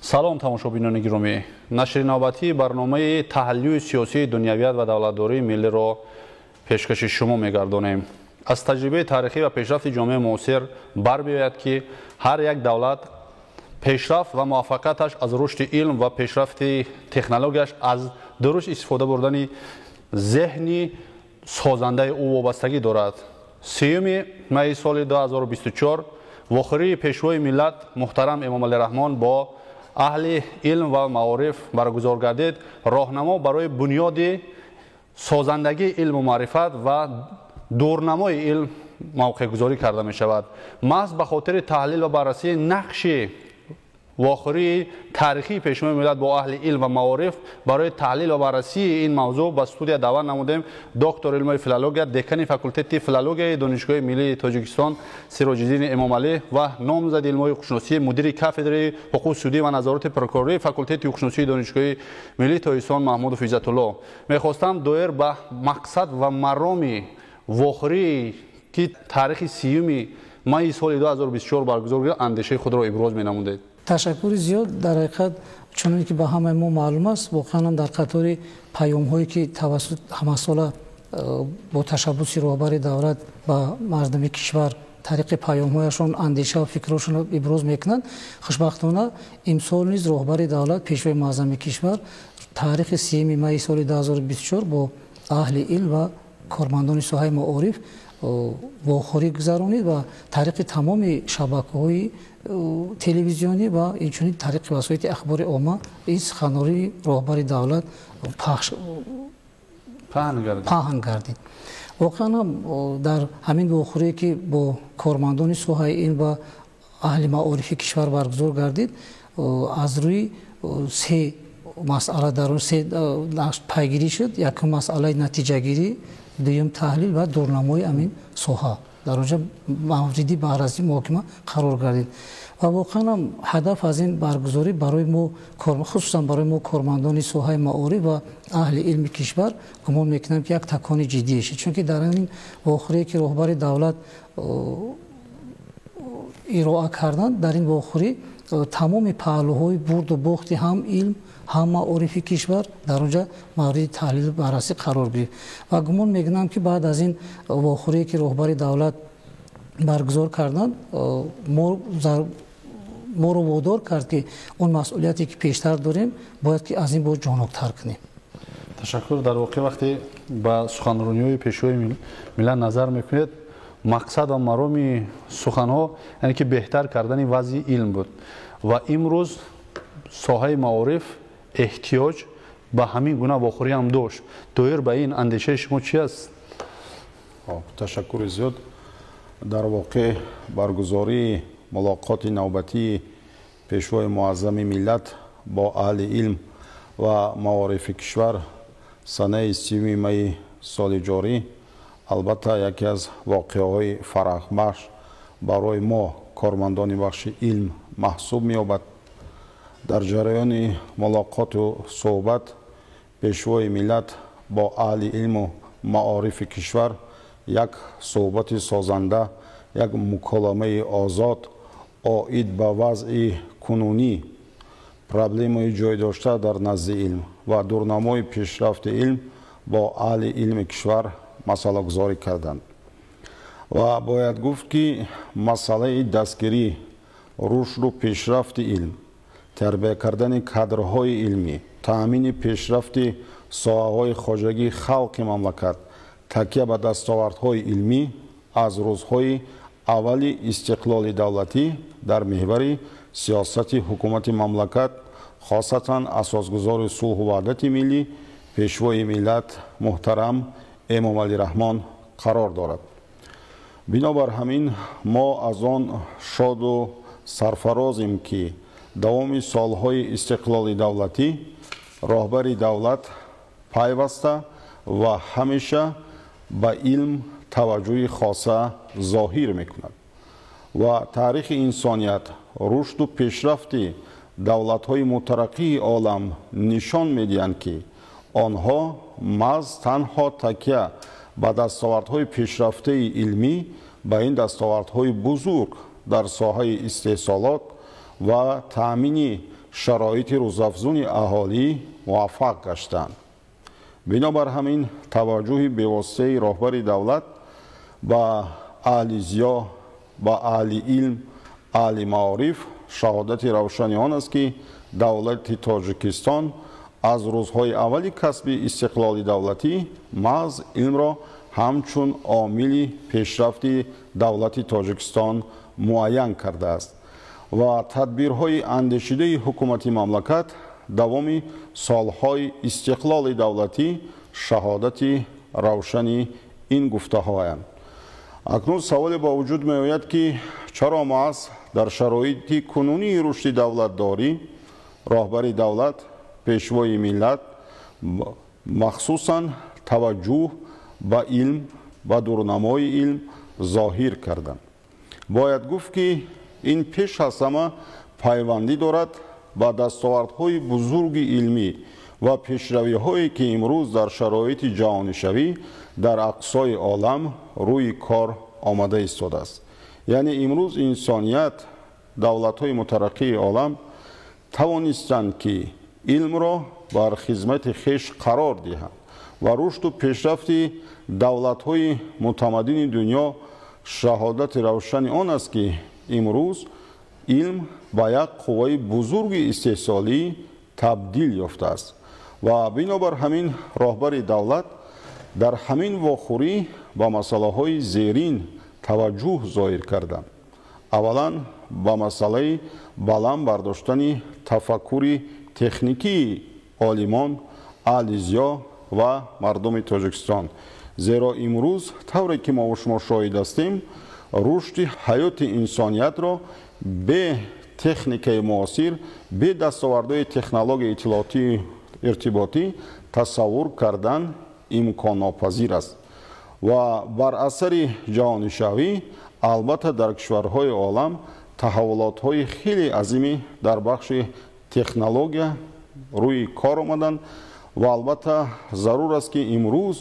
Салом, тамошобинони гиромӣ. Нашри навбатии барномаи таҳлилии сиёсии дунявият ва давлатдории миллиро пешкаши шумо мегардонем. Аз таҷрибаи таърихӣ ва пешрафти ҷомеаи муосир бармеояд, ки ҳар як давлат пешрафт ва муваффақияташ аз рушди илм ва пешрафти технологияш, аз дуруст истифода бурдани зеҳни созандаи ӯ вобастагӣ дорад. 3 майи соли 2024 вохӯрии пешвои миллат муҳтарам Эмомалӣ Раҳмон бо аҳли илм ва маориф баргузор гардид. Роҳнамо барои бунёди созандагии илму маърифат ва дурнамои илм мавқеъгузорӣ карда мешавад. Маҳз ба хотири таҳлил ва баррасии нақши вохӯрии таърихии пешвои миллат бо аҳли илм ва маориф, барои таҳлил ва баррасии ин мавзӯъ ба студия даъват намудем доктор илмҳои филология, декани факултети филологияи Донишгоҳи миллии Тоҷикистон Сироҷиддини Эмомалӣ ва номзади илмҳои ҳуқуқшиносӣ, мудири кафедраи ҳуқуқи судӣ ва назорати прокурории факултети ҳуқуқшиносии Донишгоҳи миллии Тоҷикистон Маҳмудов Иззатулло. Мехостам доир ба мақсад ва мароми вохӯрие, ки таърихи 3 майи соли 2024 баргузор гардид, андешаи худро иброз менамудед. Ташаккури зиёд. Дар ҳақиқат, чуноне ки ба ҳамаи мо маълум аст, воқеан ҳам дар қатори паёмҳое, ки тавассут ҳамасола бо ташаббуси роҳбари давлат ба мардуми кишвар тариқи паёмҳояшон андеша ва фикрҳошонро иброз мекунанд, хушбахтона имсол низ роҳбари давлат, пешвои муаззами кишвар, таърихи 3 майи соли 2024 бо аҳли илм ва кормандони соҳаи маориф вохӯрӣ гузаронид ва тариқи тамоми шабакаҳои телевизионӣ ва инчунин тариқи васоити ахбори омма ин суханронии роҳбари давлат паҳн гардид. Воқеан ҳам дар ҳамин вохӯрие, ки бо кормандони соҳаи илм ва аҳли маорифи кишвар баргузор гардид, аз рӯи се масъала дар он се пайгирӣ шуд. Якум масъалаи натиҷагирӣ, дуюм таҳлил ва дурнамои ҳамин соҳа дар онҷа мавриди баррасӣ, муҳокима қарор гардид. Ва воқеан ҳам ҳадаф аз ин баргузорӣ барои мо, хусусан барои мо, кормандони соҳаи маориф ва аҳли илми кишвар, гумон мекунам, ки як такони ҷиддие шуд, чунки дар ин вохӯрие, ки роҳбари давлат ироа карданд, дар ин вохӯрӣ тамоми паҳлӯҳои бурду бохти ҳам илм, ҳам маорифи кишвар дар онҷа мавриди таҳлилу баррасӣ қарор гирифт. Ва гумон мекунам, ки баъд аз ин вохӯрие, ки роҳбари давлат баргузор карданд, моро водор кард, ки он масъулияте, ки пештар дорем, бояд ки аз ин боз ҷоноктар кунем. Ташаккур. Дар воқеъ, вақте ба суханрониҳои пешвои миллат назар мекунед, мақсад ва мароми суханҳо, яъне ки беҳтар кардани вазъи илм буд ва имрӯз соҳаи маориф эҳтиёҷ ба ҳамин гуна вохӯрӣ ҳам дошт. Доир ба ин андешаи шумо чи аст? Ташаккури зиёд. Дар воқеъ, баргузории мулоқоти навбатии пешвои муаззами миллат бо аҳли илм ва маорифи кишвар санаи 3 майи соли ҷорӣ албатта яке аз воқеаҳои фараҳбахш барои мо, кормандони бахши илм, маҳсуб меёбад. Дар ҷараёни мулоқоту суҳбат пешвои миллат бо аҳли илму маорифи кишвар як суҳбати созанда, як муколамаи озод оид ба вазъи кунунӣ, проблемаи ҷой дошта дар назди илм ва дурнамои пешрафти илм бо аҳли илми кишвар масъалагузорӣ карданд. Ва бояд гуфт, ки масъалаи дастгирӣ, рушду пешрафти илм, тарбия кардани кадрҳои илмӣ, таъмини пешрафти соҳаҳои хоҷагии халқи мамлакат, такя ба дастовардҳои илмӣ аз рӯзҳои аввали истиқлоли давлатӣ дар меҳвари сиёсати ҳукумати мамлакат, хосатан асосгузори сулҳу ваҳдати миллӣ, пешвои миллат муҳтарам Эмомалӣ Раҳмон қарор дорад. Бинобар ҳамин мо аз он шоду сарфарозем, ки давоми солҳои истиқлоли давлатӣ роҳбари давлат пайваста ва ҳамеша ба илм таваҷҷӯҳи хоса зоҳир мекунад ва таърихи инсоният, рушду пешрафти давлатҳои мутараққии олам нишон медиҳанд, ки онҳо маҳз танҳо такя ба дастовардҳои пешрафтаи илмӣ ба ин дастовардҳои бузург дар соҳаи истеҳсолот ва таъмини шароити рӯзафзуни аҳолӣ муваффақ гаштанд. Бинобар ҳамин таваҷҷӯҳи бевоситаи роҳбари давлат ба аҳли зиё, ба аҳли илм, аҳли маориф шаҳодати равшани он аст, ки давлати Тоҷикистон аз рӯзҳои аввали касби истиқлоли давлатӣ маҳз илмро ҳамчун омили пешрафти давлати Тоҷикистон муайян кардааст ва тадбирҳои андешидаи ҳукумати мамлакат давоми солҳои истиқлоли давлатӣ шаҳодати равшани ин гуфтаҳоянд. Акнун саволе ба вуҷуд меояд, ки чаро маҳз дар шароити кунунии рушди давлатдорӣ роҳбари давлат, пешвои миллат махсусан таваҷҷӯҳ ба илм, ба дурнамои илм зоҳир карданд. Бояд гуфт, ки ин пеш аз ҳама пайвандӣ дорад ба дастовардҳои бузурги илмӣ ва пешравиҳое, ки имрӯз дар шароити ҷаҳонишавӣ дар ақсои олам рӯи кор омада истодааст. Яъне имрӯз инсоният, давлатҳои мутараққии олам тавонистанд, ки илмро бар хизмати хеш қарор диҳанд ва рушду пешрафти давлатҳои мутамаддини дунё шаҳодати равшани он аст, ки имрӯз илм ба як қувваи бузурги истеҳсолӣ табдил ёфтааст ва бинобар ҳамин роҳбари давлат дар ҳамин вохӯрӣ ба масъалаҳои зерин таваҷҷӯҳ зоҳир карданд. Аввалан ба масъалаи баланд бардоштани тафаккури техникии олимон, аҳли зиё ва мардуми Тоҷикистон. Зеро имрӯз тавре ки мо шумо шоҳид ҳастем, рушди ҳаёти инсониятро бе техникаи муосир, бе дастовардҳои технологияи иттилоотӣ иртиботӣ тасаввур кардан имконнопазир аст ва бар асари ҷаҳонишавӣ албатта дар кишварҳои олам таҳаввулотҳои хеле азиме дар бахши технология рӯи кор омаданд ва албатта зарур аст, ки имрӯз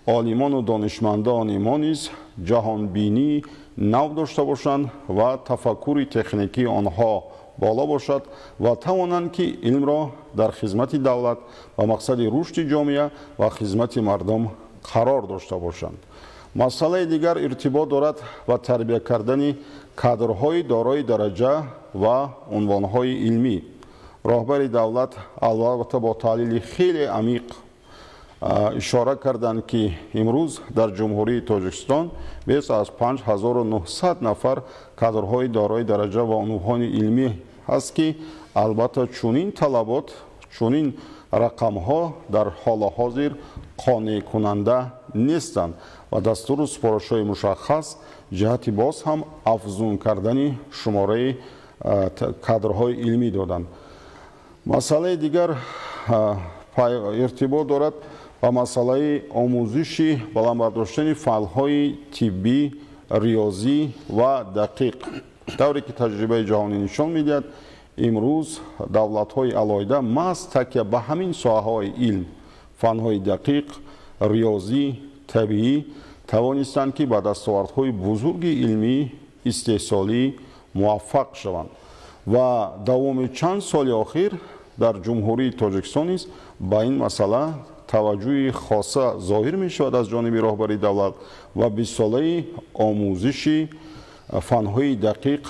олимону донишмандони мо низ ҷаҳонбинии нав дошта бошанд ва тафаккури техникии онҳо боло бошад ва тавонанд, ки илмро дар хизмати давлат ба мақсади рушди ҷомеа ва хизмати мардум қарор дошта бошанд. Масъалаи дигар иртибот дорад ба тарбия кардани кадрҳои дорои дараҷа ва унвонҳои илмӣ. Роҳбари давлат албатта бо таҳлили хеле амиқ ишора карданд, ки имрӯз дар Ҷумҳурии Тоҷикистон беш аз 5900 нафар кадрҳои дорои дараҷа ва унвони илмӣ ҳаст, ки албатта чунин талабот, чунин рақамҳо дар ҳоли ҳозир қонеъкунанда нестанд ва дастуру супоришҳои мушаххас ҷиҳати боз ҳам афзун кардани шумораи кадрҳои илмӣ доданд. Масъалаи дигар иртибот дорад ба масъалаи омӯзиши баланд бардоштани фанҳои тиббӣ, риёзӣ ва дақиқ. Тавре ки таҷрибаи ҷаҳонӣ нишон медиҳад, имрӯз давлатҳои алоҳида маҳз такя ба ҳамин соҳаҳои илм, фанҳои дақиқ, риёзӣ, табиӣ тавонистанд, ки ба дастовардҳои бузурги илмӣ, истеҳсолӣ муваффақ шаванд ва давоми чанд соли охир дар Ҷумҳурии Тоҷикистон низ ба ин масъала таваҷҷӯҳи хоса зоҳир мешавад аз ҷониби роҳбари давлат ва бистсолаи омӯзиши фанҳои дақиқ,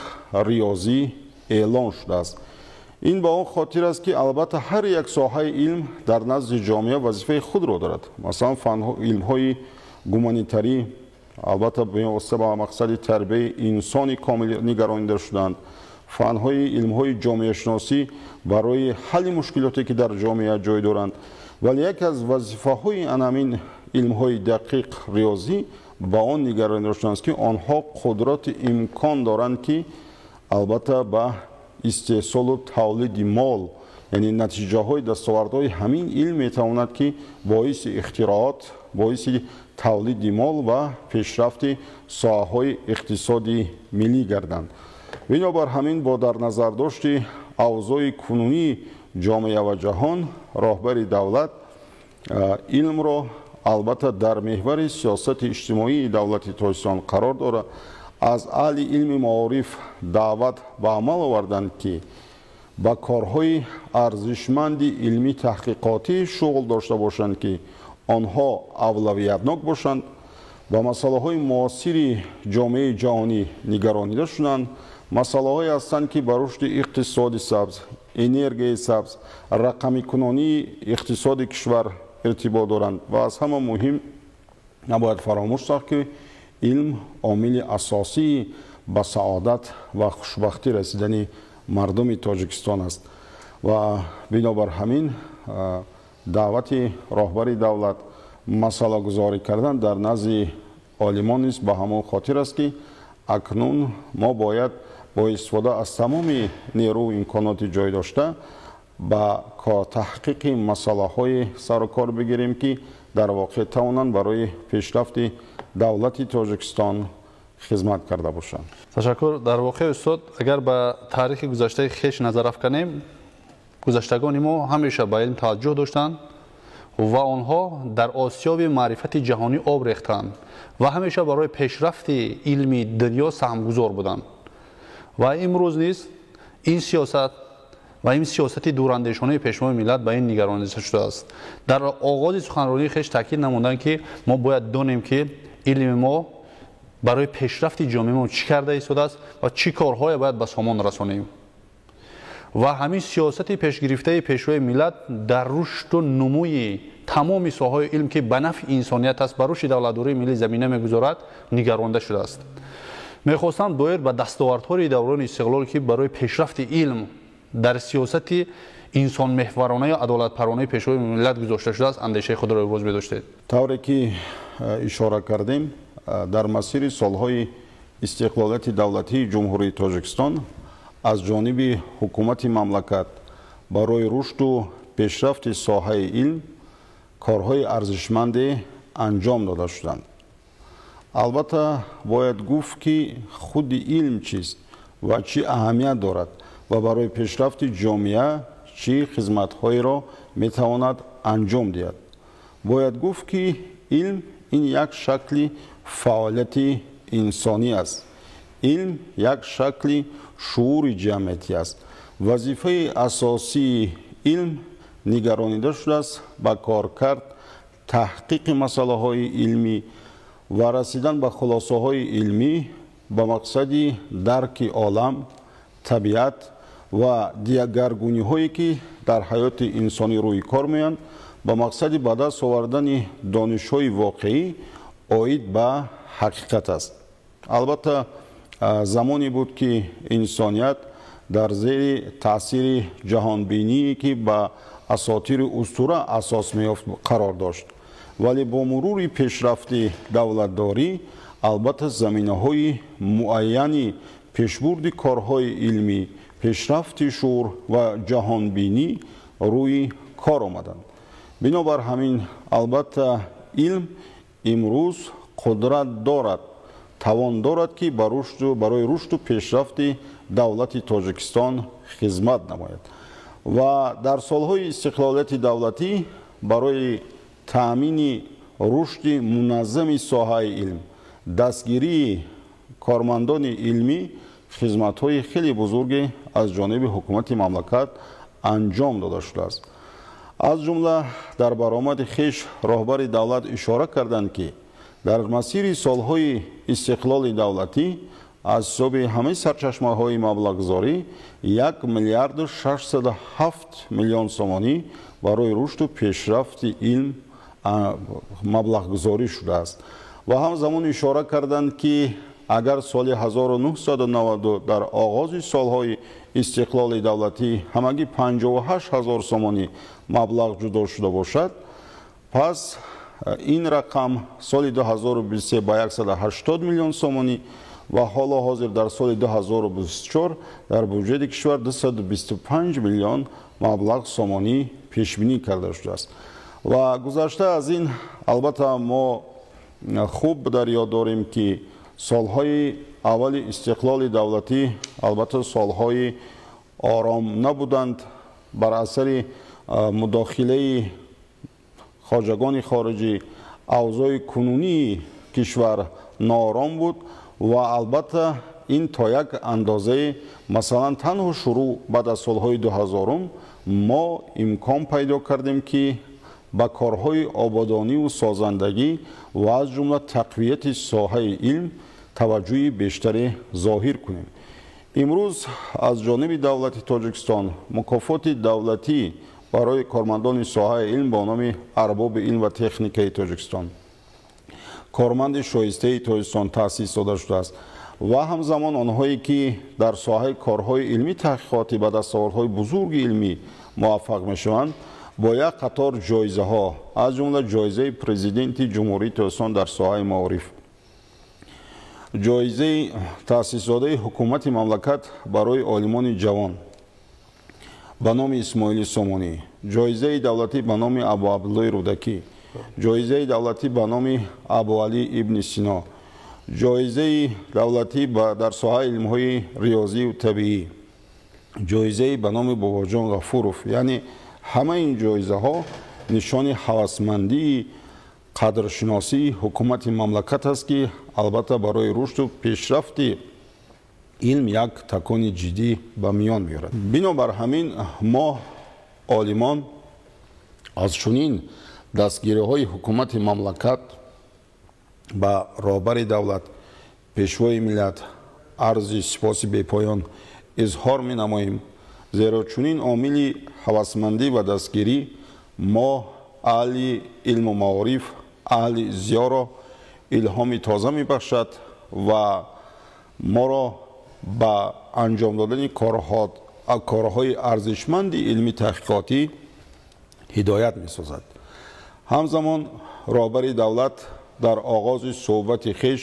риёзӣ эълон шудааст. Ин ба он хотир аст, ки албатта ҳар як соҳаи илм дар назди ҷомеа вазифаи худро дорад. Масалан, илмҳои гуманитарӣ албатта бевосита ба мақсади тарбияи инсони комил нигаронида шуданд. Фанҳои илмҳои ҷомеашиносӣ барои ҳалли мушкилоте, ки дар ҷомеа ҷой доранд. Вале яке аз вазифаҳои анамин илмҳои дақиқ, риёзӣ ба он нигаронида шудааст, ки онҳо қудрати имкон доранд, ки албатта ба истеҳсолу тавлиди мол, яъне натиҷаҳои дастовардҳои ҳамин илм метавонад, ки боиси ихтироот, боиси тавлиди мол ва пешрафти соҳаҳои иқтисоди миллӣ гарданд. Бинобар ҳамин бо дар назардошти авзои кунунии ҷомеа ва ҷаҳон роҳбари давлат илмро албатта дар меҳвари сиёсати иҷтимоии давлати Тоҷикистон қарор дорад. Аз аҳли илми маориф даъват ба амал оварданд, ки Ба корҳои арзишманди илмӣ таҳқиқотӣ шуғл дошта бошанд, ки онҳо авлавиятнок бошанд, ба масъалаҳои муосири ҷомеаи ҷаҳонӣ нигаронида шуданд, масъалаҳое ҳастанд, ки ба рушди иқтисоди сабз, энергияи сабз, рақамикунонии иқтисоди кишвар иртибот доранд. Ва аз ҳама муҳим набояд фаромӯш сохт, ки илм омили асосии ба саодат ва хушбахтӣ расидани мардуми Тоҷикистон аст. Ва бинобар ҳамин даъвати роҳбари давлат масъалагузорӣ кардан дар назди олимон низ ба ҳамон хотир аст, ки акнун мо бояд бо истифода аз тамоми нерӯ имконоти ҷой дошта ба таҳқиқи масъалаҳои сарукор бигирем, ки дар воқеъ тавонанд барои пешрафти давлати Тоҷикистон хизмат карда бошанд. Ташаккур. Дар воқеъ, устод, агар ба таърихи гузаштаи хеш назар афканем, гузаштагони мо ҳамеша ба илм таваҷҷӯҳ доштанд ва онҳо дар осиёби маърифати ҷаҳонӣ об рехтанд ва ҳамеша барои пешрафти илми дунё саҳмгузор буданд. Ва имрӯз низ ин сиёсат ва ин сиёсати дурандешонаи пешвои миллат ба ин нигаронида шудааст. Дар оғози суханронии хеш таъкид намуданд, ки мо бояд донем, ки илми мо барои пешрафти ҷомеаи мо чӣ карда истодааст ва чӣ корҳое бояд ба сомон расонем. Ва ҳамин сиёсати пешгирифтаи пешвои миллат дар рушду нумӯи тамоми соҳаҳои илм, ки ба нафъи инсоният аст, ба рушди давлатдории миллӣ замина мегузорад, нигаронда шудааст. Мехостам доир ба дастовардҳои даврони истиқлол, ки барои пешрафти илм дар сиёсати инсонмеҳваронаю адолатпарвонаи пешвои миллат гузошта шудааст, андешаи худро иброз медоштед. Тавре ки ишора кардем, дар масири солҳои истиқлолияти давлатии Ҷумҳурии Тоҷикистон аз ҷониби ҳукумати мамлакат барои рушду пешрафти соҳаи илм корҳои арзишманде анҷом дода шуданд. Албатта, бояд гуфт, ки худи илм чист ва чӣ аҳамият дорад ва барои пешрафти ҷомеа чӣ хизматҳоеро метавонад анҷом диҳад. Бояд гуфт, ки илм ин як шакли фаъолияти инсонӣ аст. Илм як шакли шуури ҷамъиятӣ аст. Вазифаи асосии илм нигаронида шудааст ба коркард, таҳқиқи масъалаҳои илмӣ ва расидан ба хулосаҳои илмӣ ба мақсади дарки олам, табиат ва дигаргуниҳое, ки дар ҳаёти инсонӣ рӯи кор меоянд, ба мақсади ба даст овардани донишҳои воқеӣ оид ба ҳақиқат аст. Албатта, замоне буд, ки инсоният дар зери таъсири ҷаҳонбиние, ки ба асотири устура асос меёфт, қарор дошт. Вале бо мурури пешрафти давлатдорӣ, албатта, заминаҳои муайяни пешбурди корҳои илмӣ, пешрафти шуур ва ҷаҳонбинӣ рӯи кор омаданд. Бинобар ҳамин, албатта, илм имрӯз қудрат дорад, тавон дорад, ки барои рушду пешрафти давлати Тоҷикистон хизмат намояд. Ва дар солҳои истиқлолияти давлатӣ барои таъмини рушди муназзами соҳаи илм, дастгирии кормандони илмӣ хизматҳои хеле бузурге аз ҷониби ҳукумати мамлакат анҷом дода шудааст. Аз ҷумла дар баромади хеш роҳбари давлат ишора карданд, ки дар масири солҳои истиқлоли давлатӣ аз ҳисоби ҳамаи сарчашмаҳои маблағгузорӣ 1 миллиарду 607 миллион сомонӣ барои рушду пешрафти илм маблағгузорӣ шудааст. Ва ҳамзамон ишора карданд, ки агар соли 1992 дар оғози солҳои истиқлоли давлатӣ ҳамагӣ 58 ҳазор сомонӣ маблағ ҷудо шуда бошад, пас ин рақам соли 2023 ба 180 миллион сомонӣ ва ҳоло ҳозир дар соли 2024 дар буҷети кишвар 225 миллион маблағ сомонӣ пешбинӣ карда шудааст. Ва гузашта аз ин, албатта, мо хуб дар ёд дорем, ки солҳои аввали истиқлоли давлатӣ, албатта, солҳои ором набуданд. Бар асари мудохилаи хоҷагони хориҷӣ авзои кунунии кишвар ноором буд ва албатта ин то як андозае, масалан, танҳо шурӯъ баъд аз солҳои 2000 мо имкон пайдо кардем, ки ба корҳои ободониву созандагӣ ва аз ҷумла тақвияти соҳаи илм таваҷҷӯҳи бештаре зоҳир кунем. Имрӯз аз ҷониби давлати Тоҷикистон мукофоти давлатӣ барои кормандони соҳаи илм бо номи Арбоби илм ва техникаи Тоҷикистон, корманди шоистаи Тоҷикистон таъсис дода шудааст ва ҳамзамон онҳое ки дар соҳаи корҳои илмӣ таҳқиқотӣ ба дастовардҳои бузурги илмӣ муваффақ мешаванд, бо як қатор ҷоизаҳо, аз ҷумла ҷоизаи Президенти Ҷумҳурии Тоҷикистон дар соҳаи маориф, ҷоизаи таъсисдодаи ҳукумати мамлакат барои олимони ҷавон ба номи Исмоили Сомонӣ, ҷоизаи давлатӣ ба номи Абуабдуллои Рӯдакӣ, ҷоизаи давлатӣ ба номи Абуалӣ ибни Сино, ҷоизаи давлатӣ дар соҳаи илмҳои риёзию табиӣ, ҷоизаи ба номи Бобоҷон Ғафуров. Яъне ҳамаи ин ҷоизаҳо нишони ҳавасмандии қадршиносии ҳукумати мамлакат аст, ки албатта барои рушду пешрафти илм як такони ҷиддӣ ба миён меорад. Бинобар ҳамин мо олимон аз чунин дастгириҳои ҳукумати мамлакат ба роҳбари давлат, Пешвои миллат арзи сипоси бепоён изҳор менамоем, зеро чунин омили ҳавасмандӣ ва дастгирӣ мо аҳли илму маориф, аҳли зиёро илҳоми тоза мебахшад ва моро ба анҷом додани корҳои арзишманди илмӣ таҳқиқотӣ ҳидоят месозад. Ҳамзамон роҳбари давлат дар оғози суҳбати хеш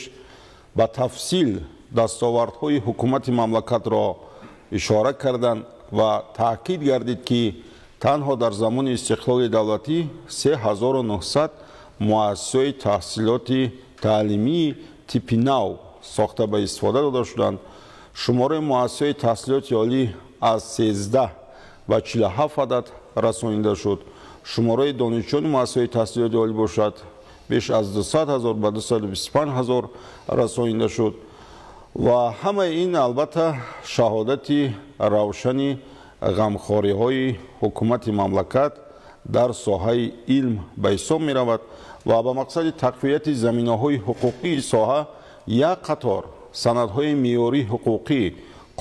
ба тафсил дастовардҳои ҳукумати мамлакатро ишора карданд ва таъкид гардид, ки танҳо дар замони истиқлоли давлатӣ 3900 муассисаҳои таҳсилоти таълимии типи нав сохта ба истифода дода шуданд. Шумораи муассисаҳои таҳсилоти олӣ аз 13 ба 47 адад расонида шуд. Шумораи донишҷӯёни муассисаҳои таҳсилоти олӣ бошад, беш аз 200 ҳазор ба 225 ҳазор расонида шуд. Ва ҳамаи ин албатта шаҳодати равшани ғамхориҳои ҳукумати мамлакат дар соҳаи илм ба ҳисоб меравад ва ба мақсади тақвияти заминаҳои ҳуқуқии соҳа як қатор санадҳои меъёрии ҳуқуқӣ,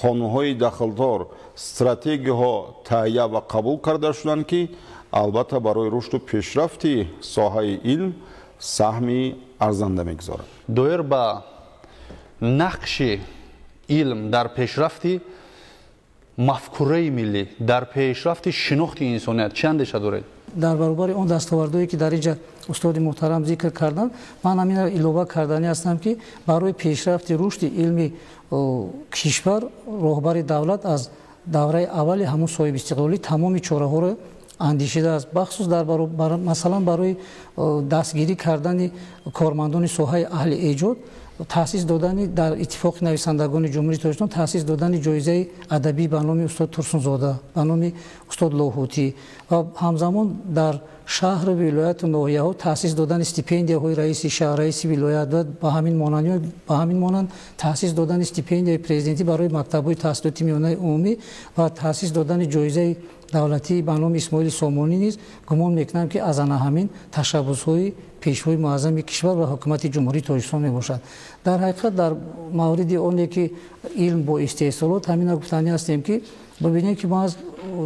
қонунҳои дахлдор, стратегияҳо таҳия ва қабул карда шуданд, ки албатта барои рушду пешрафти соҳаи илм саҳми арзанда мегузорад. Доир ба нақши илм дар пешрафти мафкураи миллӣ, дар пешрафти шинохти инсоният чӣ андеша доред? Дар баробари он дастовардҳое ки дар инҷа устоди муҳтарам зикр карданд, ман ҳаминро илова карданӣ ҳастам, ки барои пешрафти рушди илми кишвар роҳбари давлат аз давраи аввали ҳамун соҳибистиқлолӣ тамоми чораҳоро андешидааст. Бахусус дар масалан барои дастгирӣ кардани кормандони соҳаи аҳли эҷод, таъсис додани дар Иттифоқи нависандагони Ҷумҳурии Тоҷикистон таъсис додани ҷоизаи адабӣ ба номи устод Турсунзода, ба номи устод Лоҳутӣ ва ҳамзамон дар шаҳру вилояту ноҳияҳо таъсис додани стипендияҳои раиси шаҳр, раиси вилоят ва ба ҳамин монанд таъсис додани стипендияи президентӣ барои мактабҳои таҳсилоти миёнаи умумӣ ва таъсис додани ҷоизаи давлатӣ ба номи Исмоили Сомонӣ низ гумон мекунам, ки аз ана ҳамин ташаббусҳои Пешвои муаззами кишвар ва ҳукумати Ҷумҳурии Тоҷикистон мебошад. Дар ҳақиқат дар мавриди оне ки илм бо истеҳсолот, ҳамина гуфтанӣ ҳастем, ки бибинем, ки мо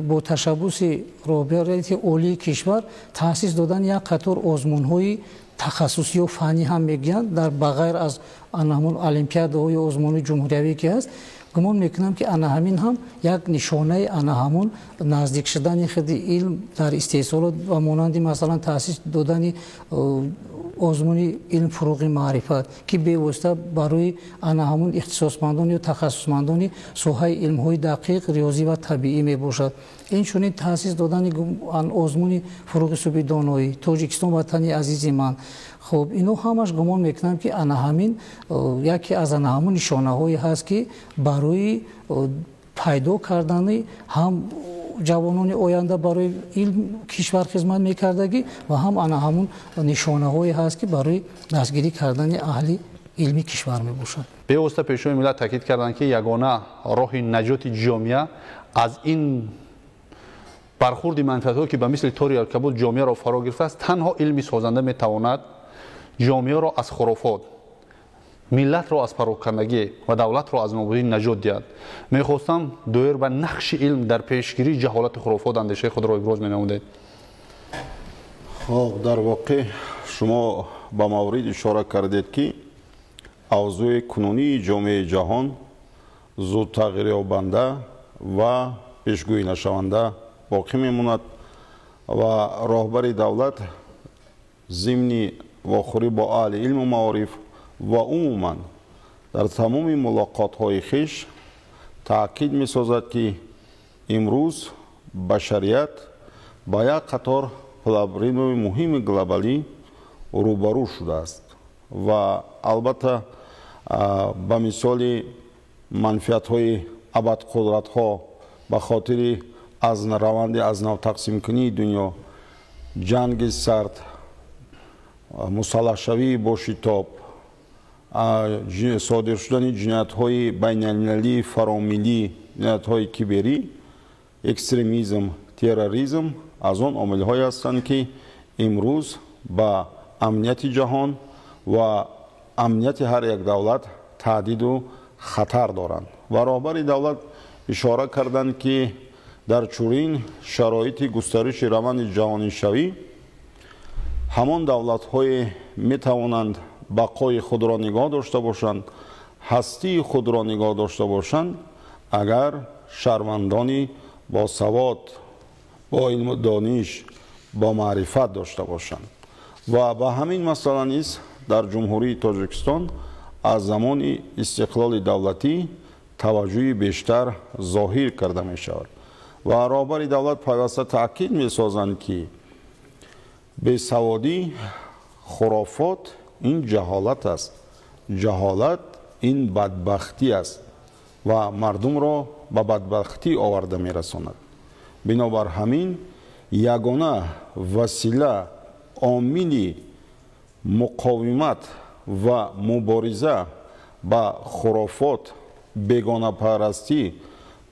бо ташаббуси роҳбарияти олии кишвар таъсис додани як қатор озмунҳои тахассусӣ ё фаннӣ ҳам мегӯянд, дар ба ғайр аз ана ҳамон олимпиадаҳо ё озмунҳои ҷумҳуриявӣ ки ҳаст, гумон мекунам, ки ана ҳамин ҳам як нишонаи ана ҳамон наздик шудани худи илм дар истеҳсолот ва монанди масалан таъсис додани озмуни илм фуруғи маърифат, ки бевосита барои ана ҳамон ихтисосмандон ё тахассусмандони соҳаи илмҳои дақиқ, риёзӣ ва табиӣ мебошад. Инчунин таъсис додани озмуни фуруғи субҳи доноӣ, Тоҷикистон ватани азизи ман. Хуб, ино ҳамаш гумон мекунам, ки ана ҳамин яке аз ана ҳамон нишонаҳое ҳаст, ки барои пайдо кардани ҳам ҷавонони оянда барои илм кишвар хизмат мекардагӣ ва ҳам ана ҳамун нишонаҳое ҳаст, ки барои дастгирӣ кардани аҳли илмии кишвар мебошад. Бевосита Пешвои миллат таъкид карданд, ки ягона роҳи наҷоти ҷомеа аз ин бархурди манфиатҳое, ки ба мисли тори анкабут ҷомеаро фаро гирифтааст, танҳо илми созанда метавонад ҷомеаро аз хурофот, миллатро аз парокандагӣ ва давлатро аз нобудӣ наҷот диҳад. Мехостам доир ба нақши илм дар пешгирии ҷаҳолати хурофот андешаи худро иброз менамудед. Хоб, дар воқеъ шумо ба маврид ишора кардед, ки авзӯи кунунии ҷомеаи ҷаҳон зуд тағйирёбанда ва пешгӯӣ нашаванда боқӣ мемонад ва роҳбари давлат зимни вохӯрӣ бо аҳли илму маориф ва умуман дар тамоми мулоқотҳои хеш таъкид месозад, ки имрӯз башарият ба як қатор проблемаи муҳими глобалӣ рӯбарӯ шудааст ва албатта ба мисоли манфиатҳои абадқудратҳо ба хотири аз раванди аз нав тақсимкунии дунё, ҷанги сард, мусаллаҳшавии бошитоб, содир шудани ҷиноятҳои байналмилалии фаромиллӣ, ҷиноятҳои киберӣ, экстремизм, терроризм аз он омилҳое ҳастанд, ки имрӯз ба амнияти ҷаҳон ва амнияти ҳар як давлат таҳдиду хатар доранд. Ва роҳбари давлат ишора карданд, ки дар чунин шароити густариши раванди ҷаҳонишавӣ ҳамон давлатҳое метавонанд бақои худро нигоҳ дошта бошанд, ҳастии худро нигоҳ дошта бошанд, агар шаҳрвандони босавод, бо илму дониш, бо маърифат дошта бошанд. Ва ба ҳамин масъала низ дар Ҷумҳурии Тоҷикистон аз замони истиқлоли давлатӣ таваҷҷӯҳи бештар зоҳир карда мешавад. Ва роҳбари давлат пайваста таъкид месозанд, ки бесаводӣ, хурофот ин ҷаҳолат аст, ҷаҳолат ин бадбахтӣ аст ва мардумро ба бадбахтӣ оварда мерасонад. Бинобар ҳамин ягона васила, омили муқовимат ва мубориза ба хурофот, бегонапарастӣ,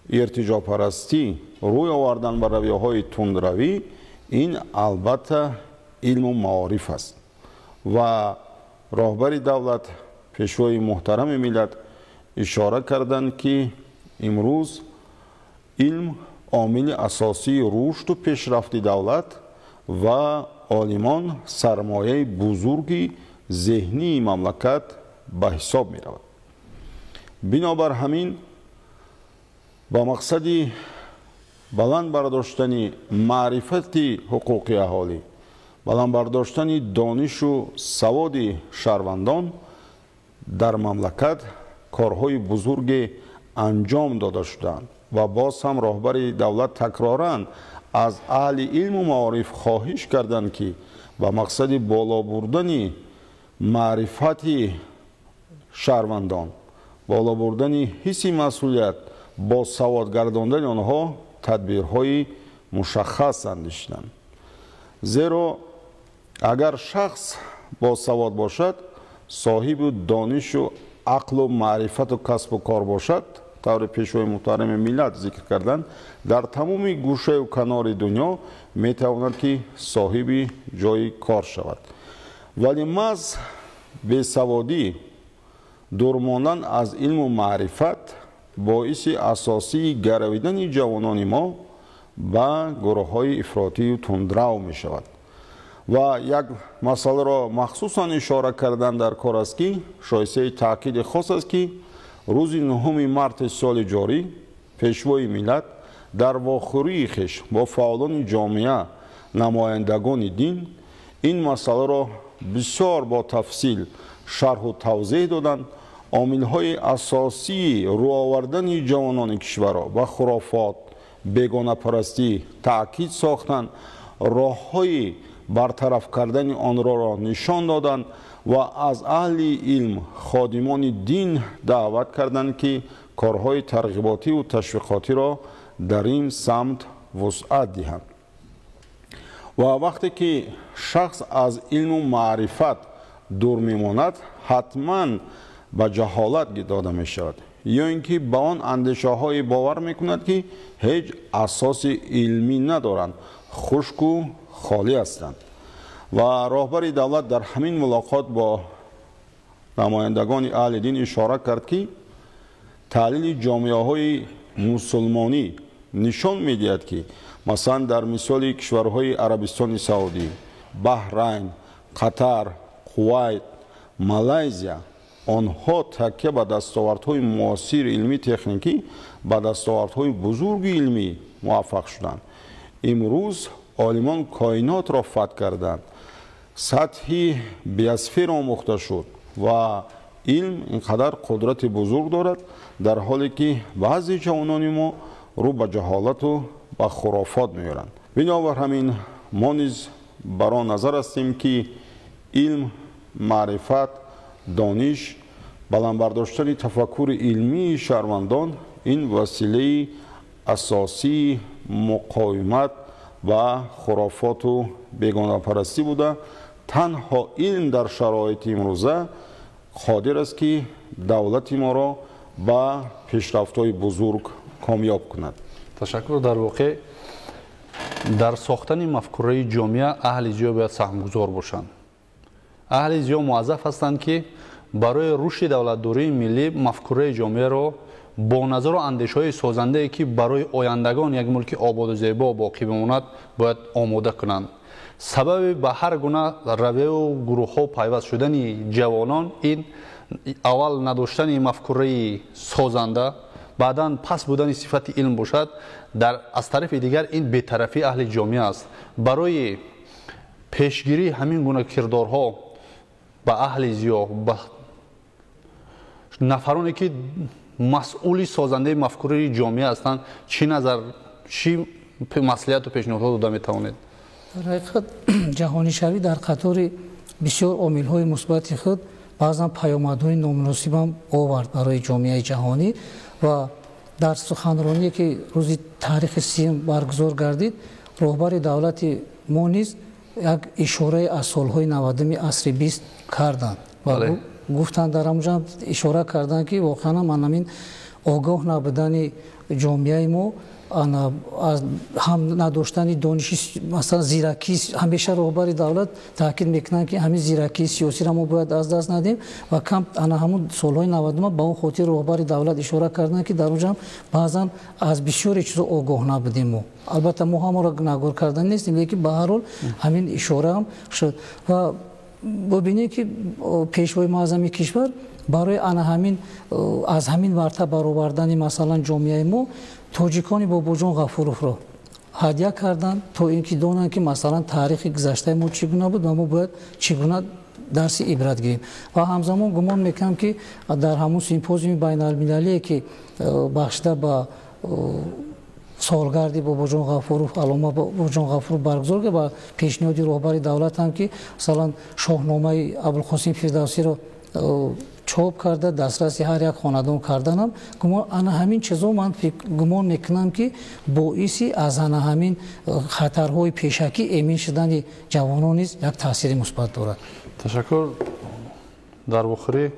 иртиҷопарастӣ, рӯй овардан ба равияҳои тундравӣ ин албатта илму маориф аст. Ва роҳбари давлат, пешвои муҳтарами миллат ишора карданд, ки имрӯз илм омили асосии рушду пешрафти давлат ва олимон сармояи бузурги зеҳнии мамлакат ба ҳисоб меравад. Бинобар ҳамин ба мақсади баланд бардоштани маърифати ҳуқуқи аҳолӣ, баланд бардоштани донишу саводи шаҳрвандон дар мамлакат корҳои бузурге анҷом дода шудаанд ва боз ҳам роҳбари давлат такроран аз аҳли илму маориф хоҳиш карданд, ки ба мақсади боло бурдани маърифати шаҳрвандон, боло бурдани ҳисси масъулият, бо савод гардондани онҳо тадбирҳои мушаххас андешиданд. Зеро агар шахс босавод бошад, соҳиби донишу ақлу маърифату касбу кор бошад, тавре пешвои муҳтарами миллат зикр карданд, дар тамоми гӯшаю канори дунё метавонад, ки соҳиби ҷои кор шавад. Вале маҳз бесаводӣ, дур мондан аз илму маърифат боиси асосии гаравидани ҷавонони мо ба гурӯҳҳои ифротию тундрав мешавад. Ва як масъаларо махсусан ишора кардан дар кор аст, ки шоистаи таъкиди хос аст, ки рӯзи 9 марти соли ҷорӣ пешвои миллат дар вохӯрии хеш бо фаъолони ҷомеа, намояндагони дин ин масъаларо бисёр бо тафсил шарҳу тавзеҳ доданд. Омилҳои асосии рӯ овардани ҷавонони кишварро ба хурофот, бегонапарастӣ таъкид сохтанд, роҳҳои бартараф кардани онро нишон доданд ва аз аҳли илм, ходимони дин даъват карданд, ки корҳои тарғиботиву ташвиқотиро дар ин самт вусъат диҳанд. Ва вақте ки шахс аз илму маърифат дур мемонад, ҳатман ба ҷаҳолат дода мешавад ё ин ки ба он андешаҳое бовар мекунад, ки ҳеҷ асоси илмӣ надоранд, хушку холӣ ҳастанд. Ва роҳбари давлат дар ҳамин мулоқот бо намояндагони аҳли дин ишора кард, ки таҳлили ҷомеаҳои мусулмонӣ нишон медиҳад, ки масалан дар мисоли кишварҳои Арабистони Саудӣ, Баҳрайн, Қатар, Кувайт, Малайзия онҳо такя ба дастовардҳои муосири илмӣ техникӣ ба дастовардҳои бузурги илмӣ муваффақ шуданд. Имрӯз олимон коинотро фатҳ карданд, сатҳи биосфера омӯхта шуд ва илм ин қадар қудрати бузург дорад, дар ҳоле ки баъзе ҷавонони мо рӯ ба ҷаҳолату ба хурофот меоранд. Бинобар ҳамин мо низ бар он назар ҳастем, ки илм, маърифат, дониш, баланд бардоштани тафаккури илмии шаҳрвандон ин василаи асосии муқовимат ба хурофоту бегонапарастӣ буда, танҳо илм дар шароити имрӯза қодир аст, ки давлати моро ба пешрафтҳои бузург комёб кунад. Ташаккур. Дар воқеъ дар сохтани мафкураи ҷомеа аҳли зиё бояд саҳмгузор бошанд. Аҳли зиё муаззаф ҳастанд, ки барои рушди давлатдории миллӣ мафкураи ҷомеаро бо назару андешаҳои созандае, ки барои ояндагон як мулки ободу зебо боқӣ бимонад, бояд омода кунанд. Сабаби ба ҳар гуна равияу гурӯҳҳо пайваст шудани ҷавонон ин аввал надоштани мафкураи созанда, баъдан пас будани сифати илм бошад. Аз тарафи дигар ин бетарафии аҳли ҷомеа аст. Барои пешгирии ҳамин гуна кирдорҳо ба аҳли зиё, ба нафароне, ки масъули созандаи мафкураи ҷомеа ҳастанд, чӣ назар, чӣ маслиҳату пешниҳодҳо дода метавонед? Дар ҳақиқат ҷаҳонишавӣ дар қатори бисёр омилҳои мусбати худ баъзан паёмадҳои номуносибам овард барои ҷомеаи ҷаҳонӣ ва дар суханроние, ки рӯзи таърихи сиюм баргузор гардид, роҳбари давлати мо низ як ишорае аз солҳои 90-уми асри 20 карданд ва гуфтанд, дар ҳамонҷо ишора карданд, ки воқеан ман ҳамин огоҳ набудани ҷомеаи мо, ҳам надоштани дониши, масалан зиракӣ. Ҳамеша роҳбари давлат таъкид мекунанд, ки ҳамин зиракии сиёсиро мо бояд аз даст надиҳем ва кам ана ҳамун солҳои 90-ума ба он хотир роҳбари давлат ишора карданд, ки дар онҷо баъзан аз бисёре чизо огоҳ набудем мо. Албатта мо ҳамаро гунаҳгор кардан нестем, лекин ба ҳар ҳол ҳамин ишораам шуд. Ва бубинед, ки пешвои муаззами кишвар барои ана ҳамин аз ҳамин варта баровардани масалан ҷомеаи мо тоҷикони Бобоҷон Ғафуровро ҳадя карданд, то ин ки донанд, ки масалан таърихи гузаштаи мо чӣ гуна буд ва мо бояд чӣ гуна дарси ибрат гирем. Ва ҳамзамон гумон мекунам, ки дар ҳамун симпозиуми байналмилалие, ки бахшида ба солгарди Бобоҷон Ғафуров, аллома Бобоҷон Ғафуров баргузор кард, ва пешниҳоди роҳбари давлат ҳам, ки масалан шоҳномаи Абулқосим Фирдавсиро чоп карда дастраси ҳар як хонадон карданам, гумон ана ҳамин чизо ман гумон мекунам, ки боиси аз ана ҳамин хатарҳои пешакӣ эмин шудани ҷавонон низ як таъсири мусбат дорад. Ташаккур. Дар охирӣ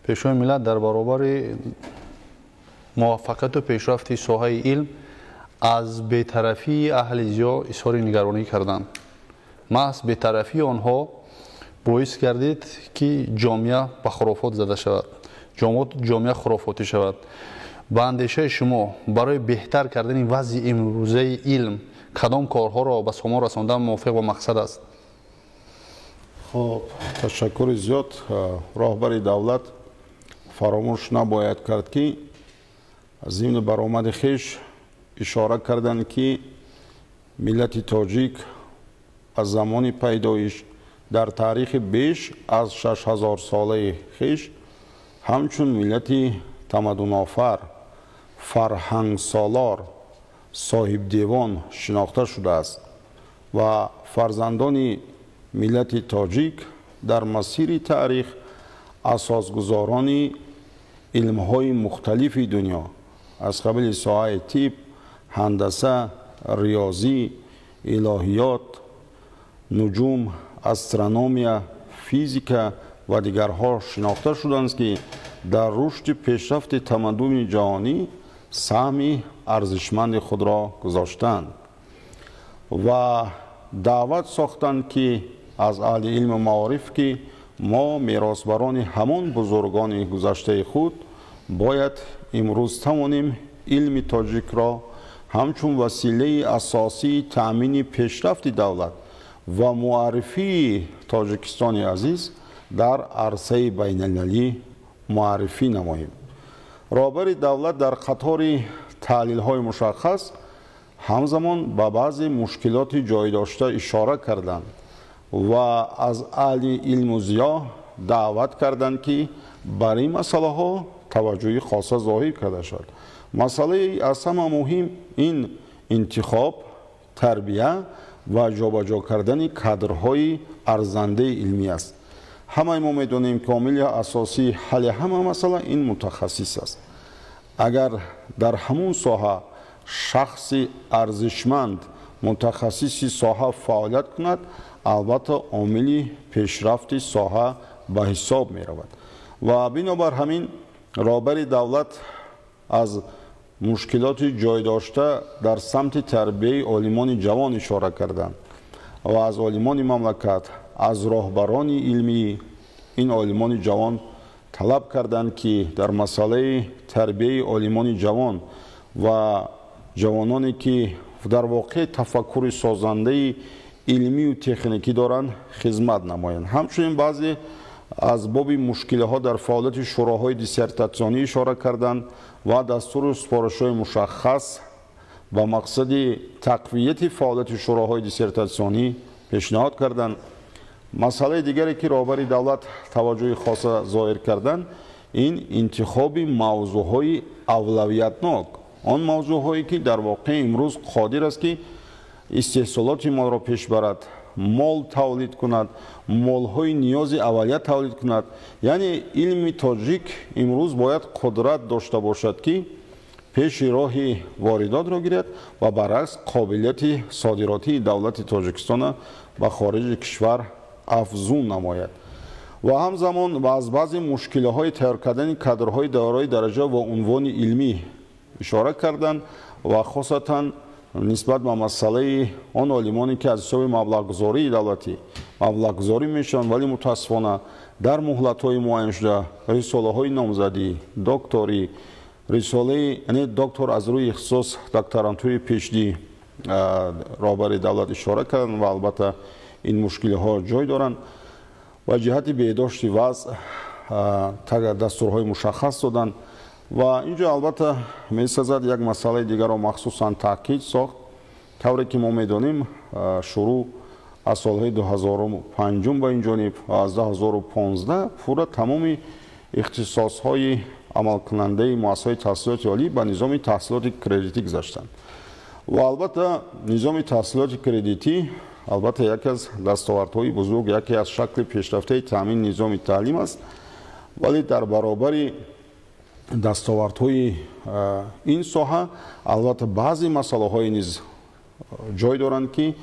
пешвои миллат дар баробари муваффақияту пешрафти соҳаи илм аз бетарафии аҳли зиё изҳори нигаронӣ карданд. Маҳз бетарафии онҳо боис гардид, ки ҷомеа ба хурофот зада шавад, ҷомеа хурофотӣ шавад. Ба андешаи шумо барои беҳтар кардани вазъи имрӯзаи илм кадом корҳоро ба сомон расондан мувофиқ ба мақсад аст? Хоб, ташаккури зиёд. Роҳбари давлат фаромӯш набояд кард, ки зимни баромади хеш ишора карданд, ки миллати тоҷик аз замони пайдоиш дар таърихи беш аз 6000-солаи хеш ҳамчун миллати тамаддунофар, фарҳангсолор, соҳибдевон шинохта шудааст ва фарзандони миллати тоҷик дар масири таърих асосгузорони илмҳои мухталифи дунё аз қабили соҳаи тиб, ҳандаса, риёзӣ, илоҳиёт, нуҷум, астрономия, физика, ва дигарҳо шинохта шуданд, ки дар рушди пешрафти тамаддуни ҷаҳонӣ саҳми арзишманди худро гузоштанд ва даъват сохтанд, ки аз аҳли илму маориф, ки мо меросбарони ҳамон бузургони гузаштаи худ бояд имрӯз тавонем илми тоҷикро ҳамчун василаи асосии таъмини пешрафти давлат ва муаррифии Тоҷикистони азиз дар арсаи байналмилалӣ муаррифӣ намоем. Роҳбари давлат дар қатори таҳлилҳои мушаххас ҳамзамон ба баъзе мушкилоти ҷой дошта ишора карданд ва аз аҳли илму зиё даъват карданд, ки бар ин масъалаҳо таваҷҷӯҳи хоса зоҳир карда шавад. Масъалаи аз ҳама муҳим ин интихоб, тарбия ва ҷобаҷо кардани кадрҳои арзандаи илмӣ аст. Ҳамаи мо медонем, ки омили асосии ҳалли ҳама масъала ин мутахассис аст. Агар дар ҳамун соҳа шахси арзишманд, мутахассиси соҳа фаъолият кунад, албатта омили пешрафти соҳа ба ҳисоб меравад. Ва бинобар ҳамин роҳбари давлат аз мушкилоти ҷой дошта дар самти тарбияи олимони ҷавон ишора карданд ва аз олимони мамлакат, аз роҳбарони илмии ин олимони ҷавон талаб карданд, ки дар масъалаи тарбияи олимони ҷавон ва ҷавононе, ки дар воқеъ тафаккури созандаи илмию техникӣ доранд, хизмат намоянд. Ҳамчунин баъзе аз боби мушкилиҳо дар фаъолияти шӯроҳои диссертатсионӣ ишора карданд ва дастуру супоришҳои мушаххас ба мақсади тақвияти фаъолияти шӯроҳои диссертатсионӣ пешниҳод карданд. Масъалаи дигаре, ки роҳбари давлат таваҷҷӯҳи хоса зоҳир карданд, ин интихоби мавзӯъҳои авлавиятнок, он мавзӯъҳое, ки дар воқеъ имрӯз қодир аст, ки истеҳсолоти молро пеш барад, мол тавлид кунад, молҳои ниёзи аввалия тавлид кунад. Яъне илми тоҷик имрӯз бояд қудрат дошта бошад, ки пеши роҳи воридотро гирад ва баръакс қобилияти содиротии давлати Тоҷикистона ба хориҷи кишвар афзун намояд. Ва ҳамзамон аз баъзе мушкилиҳои тайёр кардани кадрҳои дорои дараҷа ва унвони илмӣ ишора карданд ва хосатан нисбат ба масъалаи он олимоне, ки аз ҳисоби маблағгузории давлатӣ маблағгузорӣ мешаванд, вале мутаассифона дар муҳлатҳои муайяншуда рисолаҳои номзадӣ, докторӣ, рисолаи яъне доктор аз рӯи ихтисос, докторантури PhD роҳбари давлат ишора карданд ва албатта ин мушкилиҳо ҷой доранд ва ҷиҳати беҳдошти вазъ дастурҳои мушаххас доданд. Ва инҷо албатта месазад як масъалаи дигарро махсусан таъкид сохт. Тавре ки мо медонем, шурӯъ аз солҳои 2005 ба ин ҷониб аз 2015 пурра тамоми ихтисосҳои амалкунандаи муассисаҳои таҳсилоти олӣ ба низоми таҳсилоти кредитӣ гузаштанд. Ва албатта низоми таҳсилоти кредитӣ албатта яке аз дастовардҳои бузург, яке аз шакли пешрафтаи таъмини низоми таълим аст, вале дар баробари дастовардҳои ин соҳа албатта баъзе масъалаҳое низ ҷой доранд, ки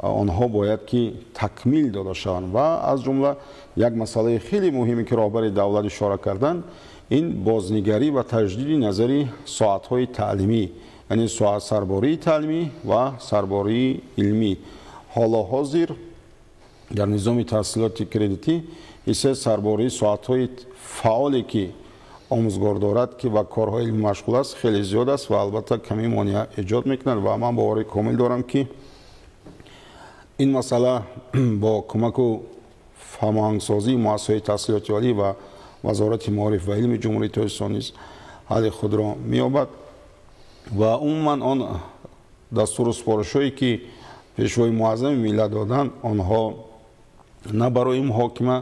онҳо бояд ки такмил дода шаванд. Ва аз ҷумла як масъалаи хеле муҳиме, ки роҳбари давлат ишора карданд, ин бознигарӣ ва таҷдиди назари соатҳои таълимӣ, яъне сарбории таълимӣ ва сарбории илмӣ. Ҳоло ҳозир дар низоми таҳсилоти кредитӣ ҳиссаи сарбории соатҳои фаъоле, ки омӯзгор дорад, ки ба корҳои илмӣ машғул аст, хеле зиёд аст ва албатта ками монеа эҷод мекунад. Ва ман бовари комил дорам, ки ин масъала бо кӯмаку ҳамоҳангсозии муассисаҳои таҳсилоти олӣ ва Вазорати маориф ва илми Ҷумҳурии Тоҷикистон низ ҳалли худро меёбад. Ва умуман он дастуру супоришҳое, ки пешвои муаззами миллат доданд, онҳо на барои муҳокима,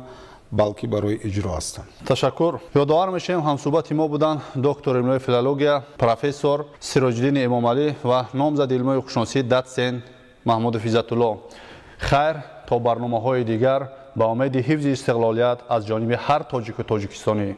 балки барои иҷро ҳастанд. Ташаккур. Ёдовар мешавем, ҳамсӯҳбати мо буданд доктор илмҳои филология, профессор Сироҷиддини Эмомалӣ ва номзади илмҳои ҳуқуқшиносӣ дотсент Маҳмудов Иззатулло. Хайр, то барномаҳои дигар, ба умеди ҳифзи истиқлолият аз ҷониби ҳар тоҷику тоҷикистонӣ.